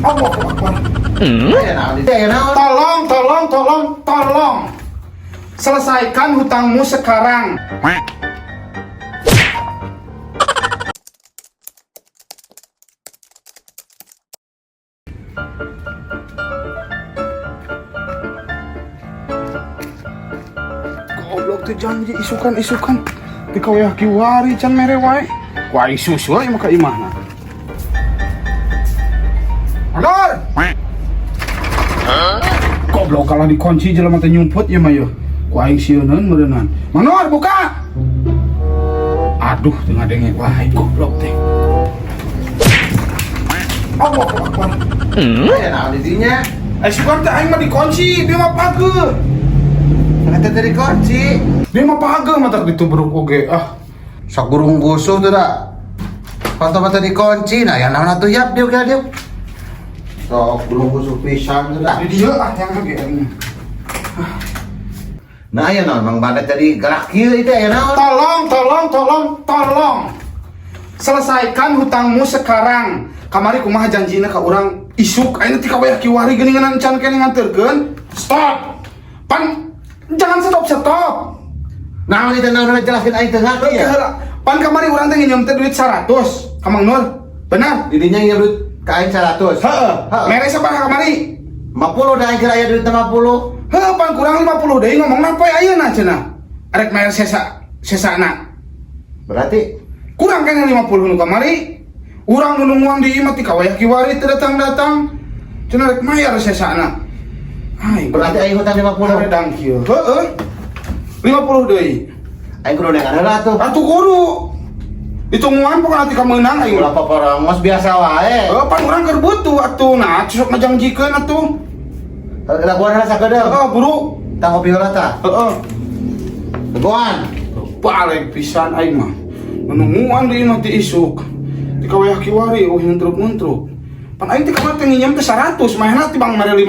Allahu Akbar. Aya naon di aya naon? Tolong, tolong, tolong, tolong. Selesaikan hutangmu sekarang. Goblok tuh janji isukan-isukan. Di kawah kiwari can mere wae. Ku aing susul ieu mah ka imahna. Agar! Goblok kalau dikunci jelema teh nyumput ieu mah yeuh. Ku aing sieuneun meureunnan. Manor buka. Aduh teu ngadenge wae goblok teh. Allahu Akbar. Aya naon di dinya? Eh sugan teh aing mah dikunci, dia mah pageuh. Kata tadi kunci. Dia mah pageuh mah tak ditubruk oge. Ah, Sok gurung gusuh tuh dah. Foto-foto dikunci, nah yang naon atuh yap diuk ya diuk. Sok gurung gusuh pisan tuh dah. di dieu ah yang oge aing. Nah aya naon Mang Banet jadi galak kieu itu aya naon? Tolong, tolong, tolong, tolong. Selesaikan hutangmu sekarang. Kamari kumaha janjina ka urang isuk ayeuna ti kawayah kiwari geuningan can keneh nganterkeun. Stop. Pan jangan stop stop. Naon itu naon jelaskeun aing teu ngarti ya. Heula, pan kamari urang teh nginjem teh duit 100 ka Mang Nur. Benar? Di dinya nginjem duit ka aing 100. Heeh. Heeh. Mere sabaraha kamari? 50 dah aing kira aya duit 50. Heuh, pan kurang 50 deui ngomongna poe ayeuna cenah. Arek bayar sesa sesana. Berarti Kurang kan 50 nu kamari. Urang nu nungguan di imah ti kawayah kiwari teu datang-datang. Cenah rek mayar sesana. Ai, berarti aing hutang 50. haredang kieu. Heeh. 50 deui. Aing kudu neangan heula tuh. Atuh kudu. Ditungguan pokona ti kameunang aing. Ulah paparongos biasa wae. Heuh, pan urang keur butuh atuh. Nah, sok ngajangjikeun atuh. Laguan heula sakedeung. Heeh, buru. Tah ngopi heula tah. Heeh. Laguan. Balik pisan aing mah. Nungguan di imah ti isuk. Ti kawayah kiwari eueuh nuntruk-nuntruk. Pan aing teh kamari teh nginjem teh 100, mahna tibang mere 50.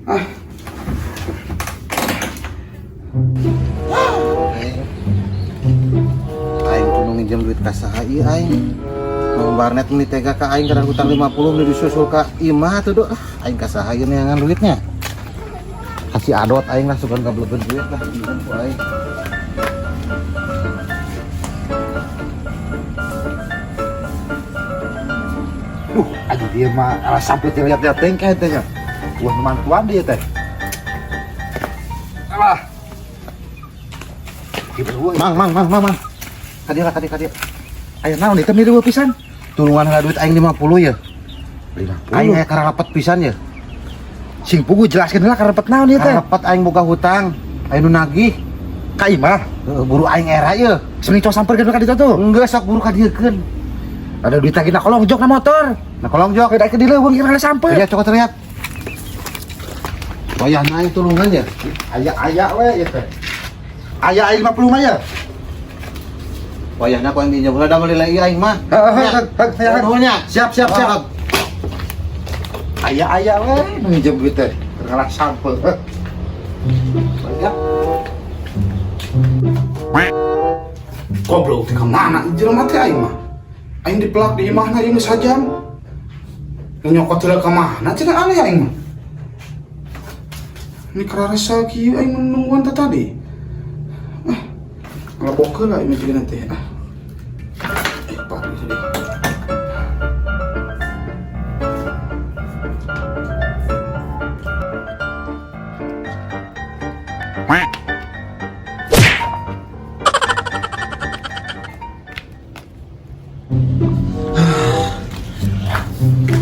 Ah, Aing kudu nginjem duit ka saha ieu aing. Mang Barnet meuni tega ka aing karena hutang 50 meuni disusul ka imah tuh ah aing ka saha ieu neangan duitnya. Kasih adot aing lah sugan gablegeun duit lah pinjem ku aing. Duh, aduh dia mah alah sampai teh lihat-lihat tengkeh teh nya. Wah, mantuan dia teh. Alah. Gitu euy. Mang mang mang mang mang. Kadieu lah kadieu kadieu. Aya naon ieu teh milu pisan? Tulungan heula duit aing 50 ya. 50. Aing aya kararapet pisan ya. Sing pugu jelaskeun heula karepet naon ieu teh. Kararapet aing boga hutang. Aing nu nagih. Ka imah. Heuh, buru aing era ye. Semening cowok samperkeun ka ditu tuh. Enggak sok buru kadiekeun. Ada duit lagi na kolong jok na motor. Nah kolong jok. Kada ke di leuweung kira samper. Lihat cokot lihat. Wayahna aing tulungan ya. Aya-aya we ieu teh. Aya aya 50 mah ya. Wayahna ku aing diinjem heula da meuli lagi aing mah. Heeh, heeh, Nuhun nya. Siap, siap, siap. Aya-aya we nu nginjem duit teh. Ngalah samper. Ya. Goblok teh ka mana jelema teh aing mah. Aing dipelak di imahna ieu geus sajam. Nyokot heula ka mana cenah aneh aing mah. Ini kararesa kieu aing nungguan teh tadi. Ah, ngalebokeun lah ini juga nanti. Ah. Eh, pak, ini sedih.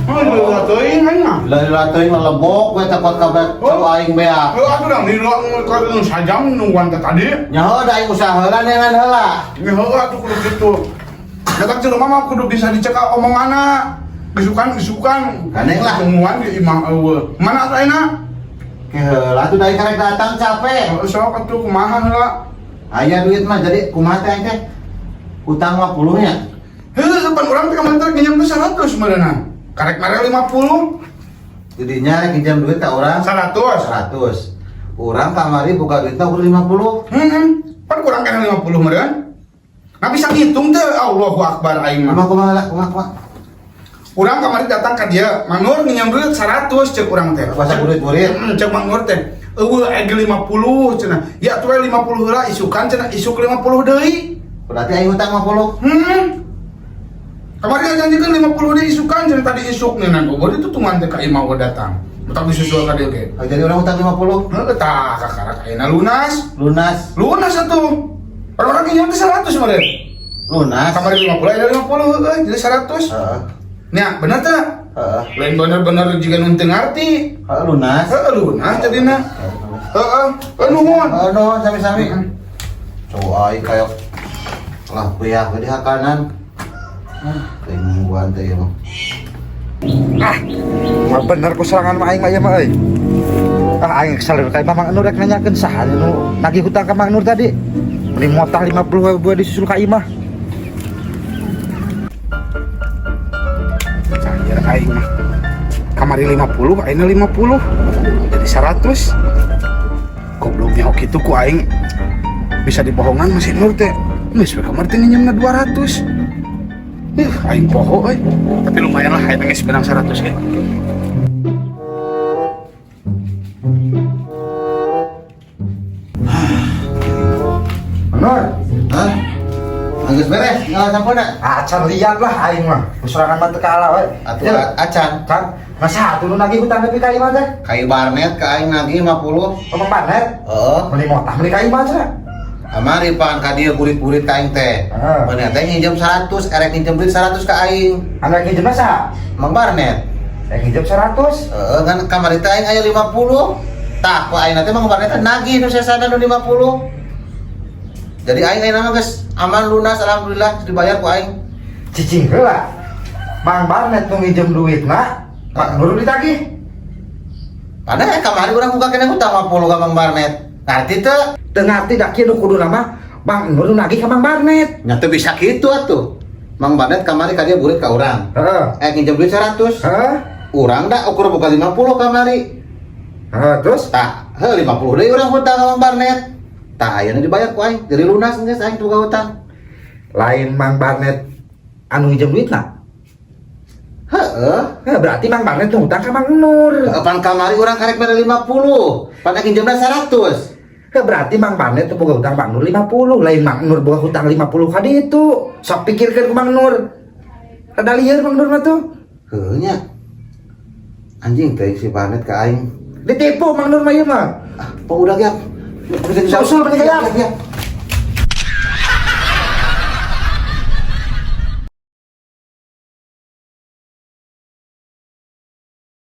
Oh, leulah teuing aing mah. Leulah teuing lelebok we takot kabeh Oh. aing bea. Heuh, atuh dang di lu sajam nungguan teh tadi. Nyaho da aing usaha heula neangan heula. Ini heuh atuh kudu kitu. Datang jelema mah kudu bisa dicekal omonganna. Isukan isukan. Gandeng lah. Tungguan di imah eueuh. Mana atuh ayeuna? Ke heula tuh da aing karek datang capek. Heuh sok atuh kumaha heula. Aya duit mah jadi kumaha teh aing teh? Hutang 50 nya. Heuh, pan urang teh kamari teh nginjem teh 100 meureunna. Karek mere 50. Jadinya rek nginjem duit ka urang 100. 100. Urang kamari buka duitna ukur 50. Heeh. Pan kurang kena 50 meureun. Nah bisa ngitung teh Allahu Akbar aing mah. Kumaha kumaha lah, kumaha kumaha. Urang kamari datang ka dia, "Mang Nur, nginjem duit 100," cek urang teh. Bahasa burit-burit. Cek Mang Nur teh. "Euweuh, ege 50," cenah. "Ya atuh we 50 heula, isukan," cenah, "isuk 50 deui." Berarti aing hutang 50. Kamari janjikeun 50 deui isukan cenah, tadi isuk nih nan euweuh dituntungan teh ka imah euweuh datang. Matak disusul ka dieu ge. Oh, jadi urang hutang 50. Heuh, tah kakarak ayeuna lunas. Lunas. Lunas atuh. Orang-orang nginjem teh 100 meureun. Lunas. Kamari 50, ayeuna 50 heueuh, jadi 100. Heeh. Nya, bener teh? Heeh. Lain bener-bener jiga nu teu ngarti. Heeh, lunas. Heeh, lunas jadina. Heeh, heeh, nuhun. Heeh, nuhun sami-sami. Cowok aing kayak lah puyah di hakanan. Ah, teh nungguan teh ieu mah. Ah, mah bener ku serangan mah aing mah ieu mah euy. Ah, aing kesel ka Mang Nur, rek nanyakeun saha nu nagih hutang ka Mang Nur tadi. Mending motah 50 ribu disusul ka imah. Cair aing mah. Kamari 50, ayeuna 50. Jadi 100. Gobloknya oke itu ku aing bisa dibohongan masih Nur teh. Geus we kamari teh nginjemna 200. Ih, aing poho euy. Tapi lumayan lah aing geus menang 100 ge. Mang Nur, Hah? Geus beres ngalah sampuna? Acan liat lah aing mah. Ku serangan mah teu kalah we. Atuh Ya, acan. kan masa atuh nu nagih hutang nepi ka imah teh? Kai Barnet ka aing nagih 50. Ngomong Barnet, Heeh. meuli motah meuli ka imah cenah. Kamari pan ka dieu burit-burit ka aing teh. Heeh. Bener teh nginjem 100, erek nginjem duit 100 ka aing. Anu nginjem saha? Mang Barnet. Yang nginjem 100. Heeh, kan kamari teh aing aya 50. Tah, ku aing teh Mang Barnet teh nagih nu sesana nu 50. Jadi aing ayeuna mah geus aman lunas, alhamdulillah dibayar ku aing. Cicing heula. Mang Barnet nu nginjem duit mah, Mang Nur ditagih. Padahal kamari urang buka keneh hutang 50 ka Mang Barnet. Ngarti teu? Teu ngarti da kieu nu kuduna mah Mang Nur nu nagih ka Mang Barnet. Nya teu bisa kitu atuh. Mang Barnet kamari ka dia burit ka urang. Heeh. Nginjem duit 100. Heeh. Urang da ukur buka 50 kamari. Heeh, terus Tah, heuh 50 deui urang hutang ka Mang Barnet. Tah ayeuna dibayar ku aing, jadi lunas geus aing boga hutang. Lain Mang Barnet anu nginjem duit na. Heeh. Heh, berarti Mang Barnet nu hutang ka Mang Nur. Heeh, pan kamari urang karek mere 50, pan aing nginjemna 100. Heh, berarti Mang Barnet tuh boga hutang Mang Nur 50, lain Mang Nur boga hutang 50 ka ditu. Sok pikirkeun ku Mang Nur. Rada lieur Mang Nur mah tuh. Heuh nya. Anjing teh si Barnet ka aing. Ditipu Mang Nur mah ieu mah. Ah, pa udah ya. Susul mending gayap. Ya.